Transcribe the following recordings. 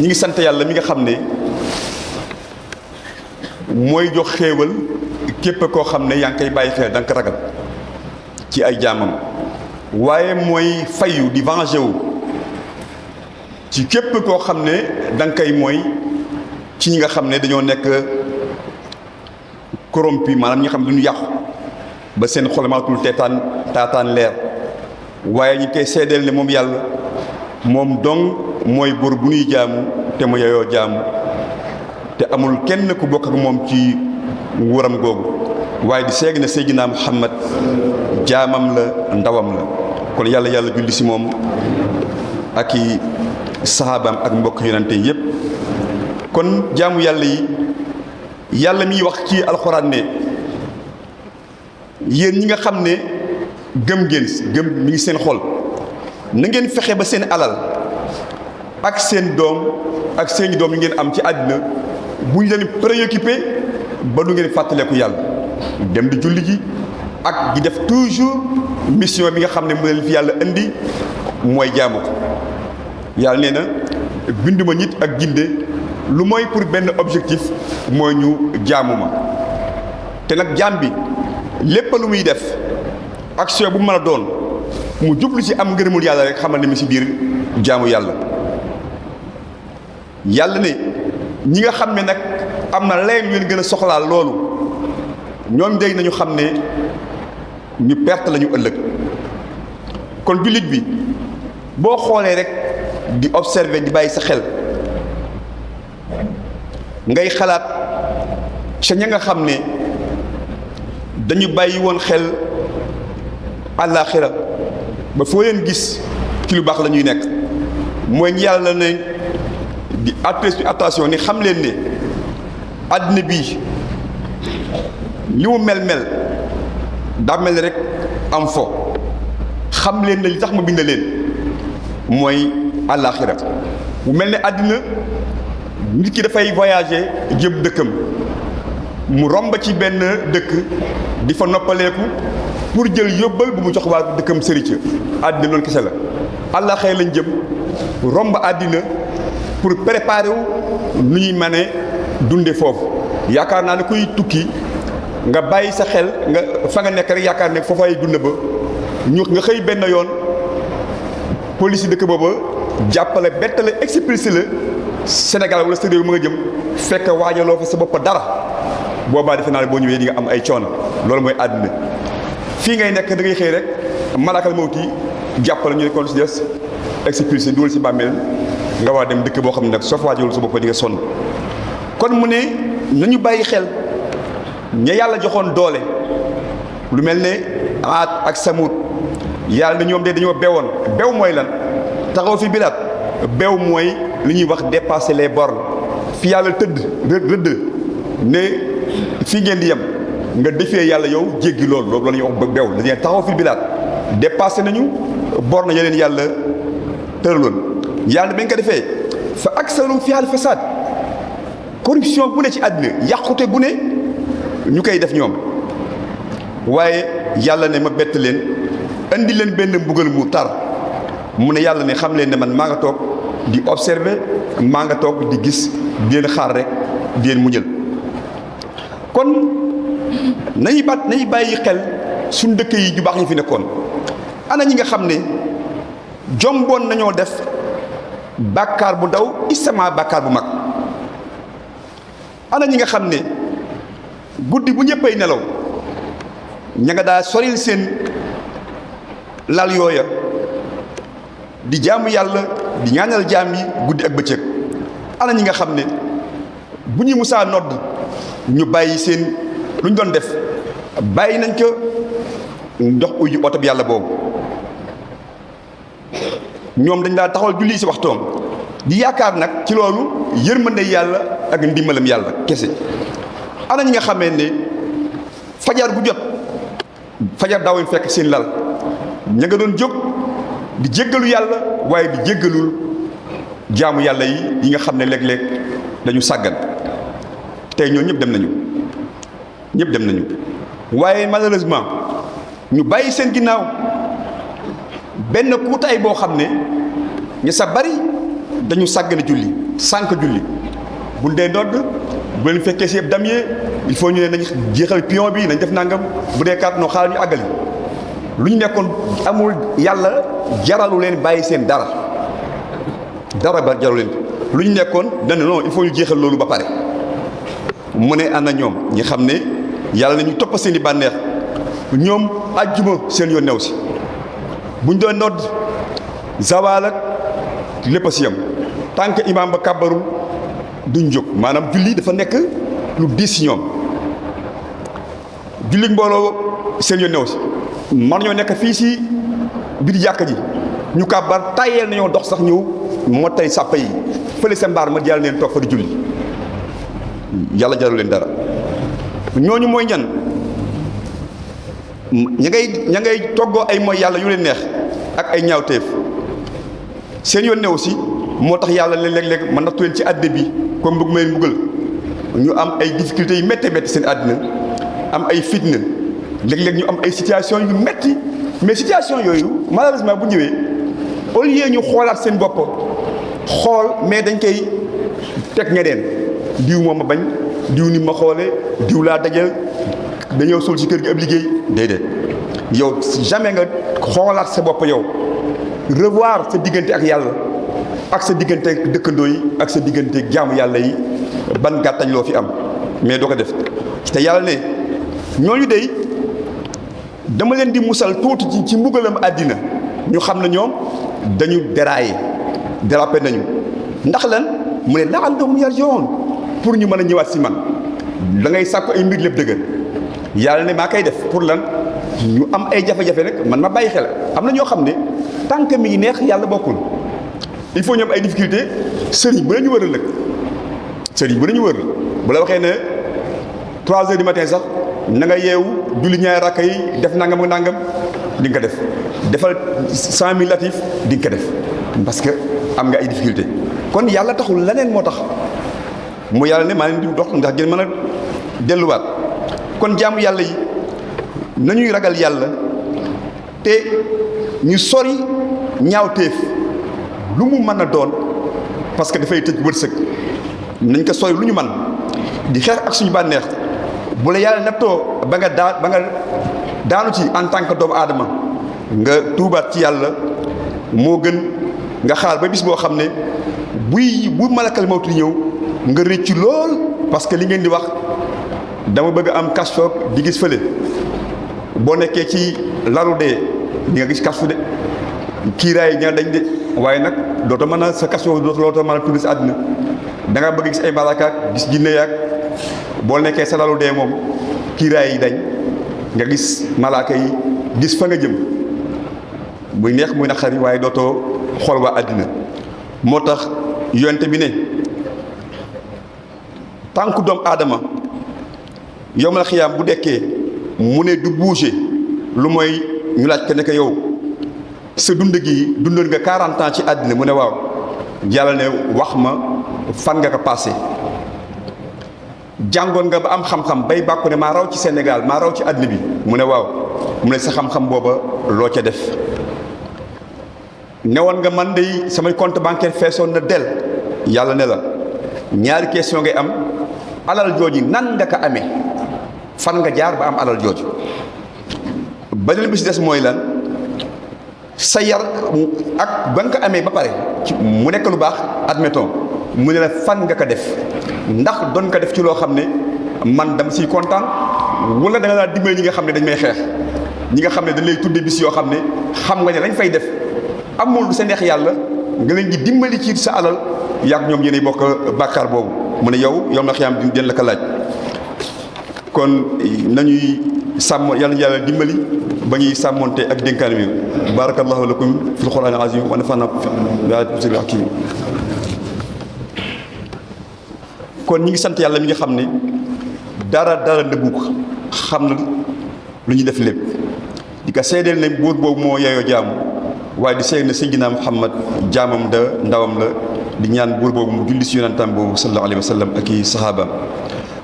ñi ngi sant yàlla mi nga xam ne mooy jox xéewal képp koo xam ne yaa ngi koy bàyyi xel da nga ko ragal ci ay jaamam, waaye mooy fayu di venger wu ci képp koo xam ne da nga koy mooy ci ñi nga xam ne dañoo nekk corrompu, maanaam ñi nga xam ne duñu yàqu ba seen xol maatul taataan leer, waaye ñi koy seedeel ne moom yàlla moom dong mooy buur bu ñuy jaamu te mu yeyoo jaamu, te amul kenn ku bokk ak moom ci nguuram googu, waaye di seeg ne Seydina Muhammad jaamam la ndawam la. kon yàlla julli si moom ak i saxaabaam ak mbokk yonente yépp. kon jaamu yàlla yi yàlla miy wax ci alxuraan ne yéen ñi nga xam ne gëm mi ngi seen xol, na ngeen fexe ba seen alal ak seen doom ak seeni doom yi ngeen am ci àddina bu ñu leen préoccupé ba du ngeen fàttaleeku yàlla, dem di julli ji ak di def toujours mission bi nga xam ne mu leen fi yàlla indi mooy jaamu ko. yàlla nee na binduma nit ak ginde lu mooy pour benn objectif mooy ñu jaamu ma. te nag jaam bi lépp lu muy def action bu mën a doon mu jublu ci am ngërëmul yàlla rek xamal ne mi ci biir jaamu yàlla. yàlla ne ñi nga xam ne nag am na leen leen gën a soxlaal loolu, ñoom day nañu xam ne ñu perte lañu ëllëg. kon jullit bi boo xoolee rek di observer di bàyyi sa xel, ngay xalaat ca ña nga xam ne dañu bàyyi woon xel àllaaxira ba foo leen gis ci lu baax la ñuy nekk, mooy ñi yàlla ne di attention ni xam leen ne àddina bii li mu mel daa mel rek am fo. xam leen ne li tax ma bind leen mooy àllaaxira. bu mel ne àddina nit ki dafay voyager jëm dëkkam, mu romb ci benn dëkk di fa noppaleeku pour jël yóbbal bu mu jox waa dëkkam sëriñ. àddina loolu kese la. àllaaxira lañ jëm romb àddina pour préparer wu nu ñuy mën a dunde foofu. yaakaar naa ne kuy tukki nga bàyyi sa xel nga fa nga nekk rek yaakaar ne foofu ay dund ba nga xëy benn yoon police yi dëkk booba jàppale bettale expulsé la Sénégal wala sa réew ma nga jëm fekk waajaloo fa sa bopp dara, boobaa defe naa ne boo ñëwee di nga am ay coono. loolu mooy àddina. fii ngay nekk da ngay xëy rek malaakal mawti jàppale ñu ne kon si des expulsé dugal si bàmmeel nga waa dem dëkk boo xam ne nag soo fa waajalul sa bopp di nga sonn. kon mu ne nañu bàyyi xel ña yàlla joxoon doole lu mel ne Aad ak Samud. yàlla na ñoom de dañoo bewoon. bew mooy lan? taxaw fi bilaat. bew mooy li ñuy wax dépasser les bornes. fi yàlla tëdd rëdd ne fii ngeen di yem nga defee yàlla yow jéggi loolu la ñuy wax bew. dañuy taxaw fi bilaat dépassé nañu borne ya leen yàlla tëraloon. yàlla bañ ko defee fa aksaru fi al fasaad, corruption bu ne ci àddina, yàqute bu ne ñu koy def ñoom. waaye yàlla ne ma bett leen indi leen benn mbugal mu tar. mu ne yàlla ne xam leen ne man maa nga toog di observer, maa nga toog di gis, di leen xaar rek, di leen muñal. kon nañu bàyyi xel suñ dëkk yi ju baax ñi fi nekkoon. ana ñi nga xam ne jomboon nañoo def bàkkaar bu ndaw isama bàkkaar bu mag. ana ñi nga xam ne guddi bu ñëppay nelaw ña nga daa soril seen lal yooya di jaamu yàlla di ñaanal jaam yi guddi ak bëccëg. ana ñi nga xam ne bu ñuy musaa nodd ñu bàyyi seen lu ñu doon def bàyyi nañ ko ndox uyu oto bi yàlla boobu. ñoom dañ daa taxawal julli si waxtoom di yaakaar nag ci loolu yërmande yàlla ak ndimbalam yàlla kese. ana ñi nga xamee ne fajar gu jot fajar daawuñ fekk seen lal ña nga doon jóg di jéggalu yàlla waaye di jéggalul jaamu yàlla yi nga xam ne léeg-léeg dañu sàggan. tey ñoo ñëpp dem nañu waaye malheureusement ñu bàyyi seen ginnaaw benn kuutaay boo xam ne ñu sa bari dañu sàggane julli sànq julli bu dee nodd bu leen fekkee si yëpp damyee il faut ñu ne nañ jeexal pion bi nañ def nangam bu dee carte noo xaaral ñu àggali lu ñu nekkoon amul yàlla jaralu leen bàyyi seen dara ba jaralu leen lu ñu nekkoon dañ ne non il faut ñu jeexal loolu ba pare mu ne ana ñoom ñi xam ne yàlla na ñu topp seen i bànneex ñoom àjjuma seen yoon new si buñ doon nodd zawaal ak lépp a si yam tant que imaam ba kàbbarul duñ jóg maanaam julli dafa nekk lu diis si ñoom julli mbooloo seen yoon new si man ñoo nekk fii si biir jàkka ji ñu kàbbar tàyyeel nañoo dox sax ñëw moo tey sàppa yi fële sa mbaar ma yàlla leen toog fa di julli yàlla jaru leen dara ñooñu mooy ñan ña ngay toggoo ay mooy yàlla yu leen neex ak ay ñaawteef seen yoon new si moo tax yàlla léeg-léeg man nattu leen ci àddina bi comme bëgg ma leen buggal ñu am ay difficultés yu métti métti seen àddina am ay fitna léeg-léeg ñu am ay situation yu métti mais situation yooyu malheureusement bu ñëwee au lieu ñu xoolaat seen bopp xool mais dañ koy teg ñeneen diw moom ma bañ diw ni ma xoolee diw laa dajal dañoo sol ci kër gi ab liggéey déedéet yow jamais nga xoolaat sa bopp yow revoir sa diggante ak yàlla ak sa diggante ak dëkkandoo yi ak sa diggante ak jaamu yàlla yi ban gàttañ loo fi am mais doo ko def te yàlla ne ñooñu dey dama leen di musal tuuti ci mbugalam àddina ñu xam ne ñoom dañu dérapé nañu ndax lan mu ne la'allahum yarji'un pour ñu mën a ñëwaat si man da ngay sàkku ay mbir lépp dëgër yàlla ne maa koy def pour lan ñu am ay jafe-jafe rek man ma bàyyi xel am na ñoo xam ne tant que mi ngi neex yàlla bokkul il faut ñu am ay difficulté sëriñ bu nañu wëral nag sëriñ bu nañu wëral bu la waxee ne 3 heures du matin sax na nga yeewu julli ñaari rakka yi def nangam ak nangam di nga ko def defal 100 000 latif di nga ko def parce que am nga ay difficulté kon yàlla taxul leneen moo tax mu yàlla ne maa leen di dox ndax ngeen mën a delluwaat kon jaamu yàlla yi nañuy ragal yàlla te ñu sori ñaawteef lu mu mën a doon parce que dafay tëj wërsëg nañ ko sori lu ñu man di xeex ak suñu bànneex bu la yàlla nattoo ba nga daanu ci en tant que doomu aadama nga tuubaat ci yàlla moo gën nga xaar ba bis boo xam ne bu malakal mawtu ñëw nga rëcc lool parce que li ngeen di wax dama bëgg am kashf di gis fële boo nekkee ci lalu dee di nga gis kashf de kiiraay ña dañ de waaye nag dootoo mën a sa kashf dootoo mën a tudd si àddina da nga bëgg gis ay malaaka gis jinne yaag boo nekkee sa lalu dee moom kiiraay yi dañ nga gis malaaka yi gis fa nga jëm muy neex muy naqari waaye dootoo xool waa àddina moo tax yonte bi ne tànku doomu aadama yowmal xiyaam bu dekkee mu ne du bouger lu mooy ñu laaj ko ne ko yow sa dund gi dundoon nga 40 ans ci àddina mu ne waaw yàlla ne wax ma fan nga ko passé jàngoon nga ba am xam-xam bay bàkku ne maa raw ci Sénégal maa raw ci àddina bi mu ne waaw mu ne sa xam-xam booba loo ca def newoon nga man day samay compte bancaire feesoon na del yàlla ne la ñaari question ngay am alal jooju nan nga ko amee fan nga jaar ba am alal jooju beneen bi si des mooy lan sa yar ak ba nga ko amee ba pare mu nekk lu baax admettons mu ne la fan nga ko def ndax doon ko def ci loo xam ne man dama siy kontaan wala da nga laa dimbali ñi nga xam ne dañ may xeex ñi nga xam ne dañ lay tudde bis yoo xam ne xam nga ne lañ fay def amul sa neex yàlla nga leen di dimbali ci sa alal yàgg ñoom yéenay bokk bàkkaar boobu mu ne yow na xiyaam di den la ko laaj kon nañuy sàmm yàlla dimbali ba ñuy sàmmonte ak dénkaan mi barakallahu lakum fil qur'an azim wa nafa'na bi ayatil hakim kon ñi ngi sant yàlla mi nga xam ne dara nëbbu ko xam na lu ñuy def lépp di ko seedeel ne buur boobu moo yeyoo jaamu waaye di seeg ne Seydina Muhammad jaamam da ndawam la di ñaan buur boobu mu julli si yonentam boobu sallallahu alayhi wa sallam ak i sahabaam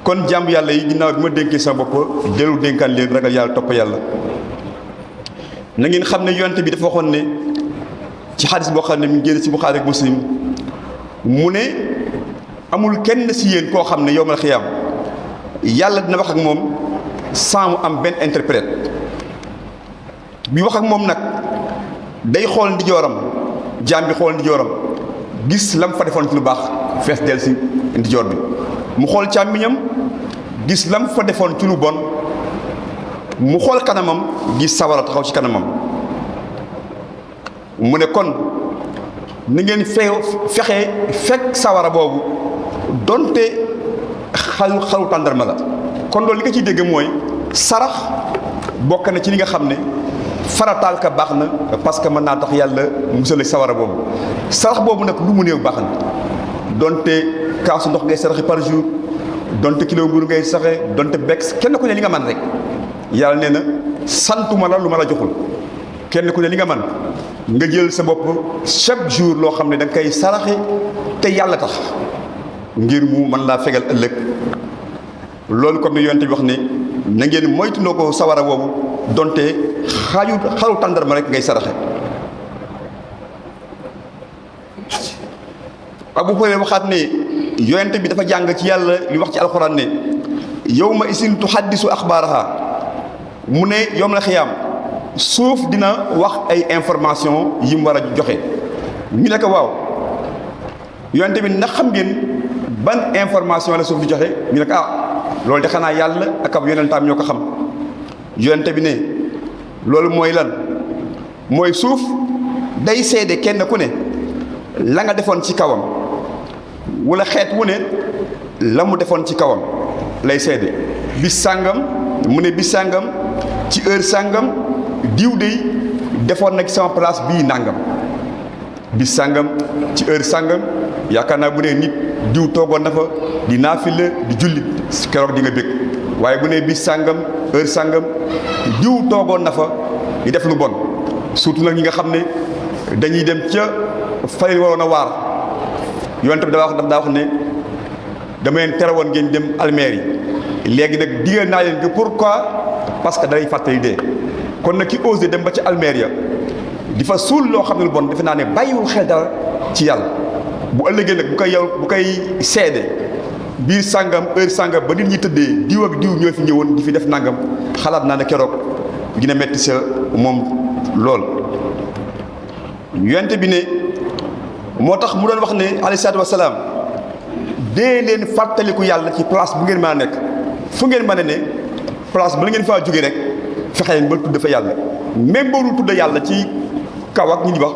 kon jàmm yàlla yi ginnaaw bi ma dénkee sama bopp dellu dénkaan leen ragal yàlla topp yàlla na ngeen xam ne yonent bi dafa waxoon ne ci xadis boo xam ne mu génn si Buxaari ak Muslim mu ne amul kenn si yéen koo xam ne yawmal xiyaam yàlla dina wax ak moom sans mu am benn interprète bi wax ak moom nag day xool ndijooram jaam bi xool ndijooram gis lam fa defoon ci lu baax fees del si ndijoor bi mu xool càmmiñam gis lam fa defoon ci lu bon mu xool kanamam gis sawara taxaw ci kanamam mu ne kon ni ngeen fexe fekk sawara boobu donte xalu tàndarma la. kon loolu li nga ciy dégg mooy sarax bokk na ci li nga xam ne farataal ka baax na parce que mën naa tax yàlla musal sawara boobu sarax boobu nag lu mu néew baax na donte kaasu ndox ngay saraxe par jour donte kilo mburu ngay saxe donte bex kenn ku ne li nga man rek yàlla nee na santuma la lu ma la joxul kenn ku ne li nga man nga jël sa bopp chaque jour loo xam ne da nga koy saraxe te yàlla tax ngir mu mën laa fegal ëllëg loolu comme ni yonent bi wax ne na ngeen moytuloo ko sawara boobu donte xalu tàndarma rek ngay saraxe. Abu Hurayra waxaat ne yonent bi dafa jàng ci yàlla li wax ci alxuraan ne yawma isin tuhaddisu axbaaraha mu ne yawmal xiyaam suuf dina wax ay information yi mu war a joxe. ñu ne ko waaw yonent bi ndax xam ngeen ban information la suuf di joxe ñu ne ko loolu de xanaa yàlla ak ab yonentaam ñoo ko xam. yonent bi ne loolu mooy lan mooy suuf day seede kenn ku ne la nga defoon ci kawam wala xeet wu ne la mu defoon ci kawam lay seede. bis sàngam mu ne bis sàngam ci heure sàngam diw de defoon na ci sama place bii nàngam bis sàngam ci heure sàngam yaakaar naa bu ne nit diw toogoon na fa di naafila di julli keroog di nga bëgg waaye bu ne bis sàngam heure sàngam diw toogoon na fa di def lu bon surtout nag ñi nga xam ne dañuy dem ca fa leen waroon a waar yonent bi daa wax ne dama leen tere woon ngeen dem almeer yi léegi nag digal naa leen que pourquoi parce que day fàttali dee kon nag ki osé dem ba ca almeer ya di fa suul loo xam ne lu bon defe naa ne bàyyiwul xel dara ci yàlla bu ëllëgee nag bu koy seede biir sàngam heure sàngam ba nit ñi tëddee diw ak diw ñoo fi ñëwoon di fi def nangam xalaat naa ne keroog dina metti sa moom lool. yonent bi ne moo tax mu doon wax ne alayhi salaatu wasalaam dee leen fàttaliku yàlla ci place bu ngeen mën a nekk fu ngeen mën a ne place ba la ngeen faa jóge rek fexe leen ba tudd fa yàlla même boo dul tudd yàlla ci kaw ak ñu di wax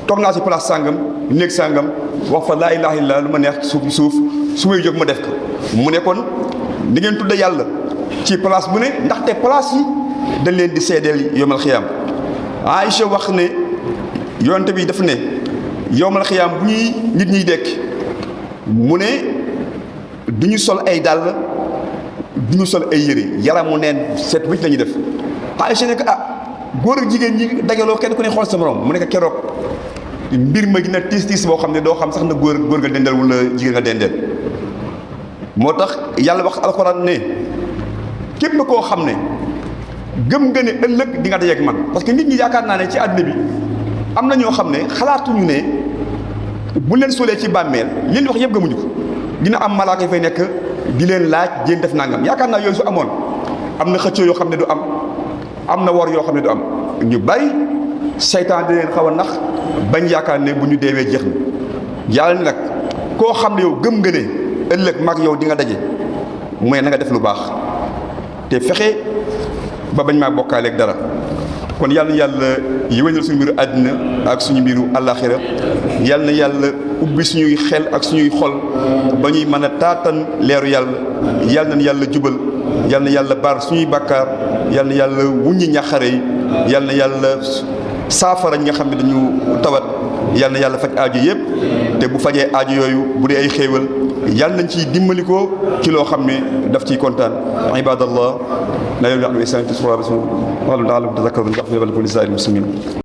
toog naa ci place sàngam néeg sàngam wax fa laa ilaaha illallaah lu ma neex ci suuf su may jóg ma def ko mu ne kon ni ngeen tudd yàlla ci place bu ne ndaxte place yi dañ leen di seedeel yawmal xiyaam. Aïcha wax ne yonent bi daf ne yawmal xiyaam bu ñuy nit ñiy dekk mu ne du ñu sol ay dàll du ñu sol ay yére yaramu neen set wicc la ñuy def. Aïcha ne ko góor ak jigéen ñi dajaloo kenn ku ne xool sa morom mu ne ko keroog mbir ma dina tiis boo xam ne doo xam sax na góor nga dendeel wala jigéen nga dendeel. moo tax yàlla wax alxuraan ne képp koo xam ne gëm nga ne ëllëg di nga dajeek man parce que nit ñi yaakaar naa ne ci àddina bi am na ñoo xam ne xalaatuñu ne bu leen soolee ci bàmmeel leen wax yëpp gëmuñu ko dina am malaaka yi fay nekk di leen laaj jéem def nangam yaakaar naa yooyu su amoon am na xëccoo yoo xam ne du am na wor yoo xam ne du am ñu bari seytaan di leen xaw a nax bañ yaakaar ne bu ñu deewee jeex na yàlla nag koo xam ne yow gëm nga ne ëllëg mag yow di nga daje mooy na nga def lu baax te fexe ba bañ maa bokkaaleeg dara kon yàlla na yàlla yéwénal suñu mbiru àddina ak suñu mbiru àllaaxira yàlla na yàlla ubbi suñuy xel ak suñuy xol ba ñuy mën a taatan leeru yàlla na yàlla jubal yàlla na yàlla baar suñuy bàkkaar yàlla na yàlla wuññi ñaxare yi yàlla na yàlla saafara ñi nga xam ne dañu tawat yàlla na yàlla faj aajo yëpp te bu fajee aajo yooyu bu dee ay xéewal yàlla nañ ciy dimbali ko ci loo xam ne daf ciy kontaan ibadallah la yow yàqu islam tisra bismi wàllu daal tazakkarun ndax fi wala ko lisaa'il muslimin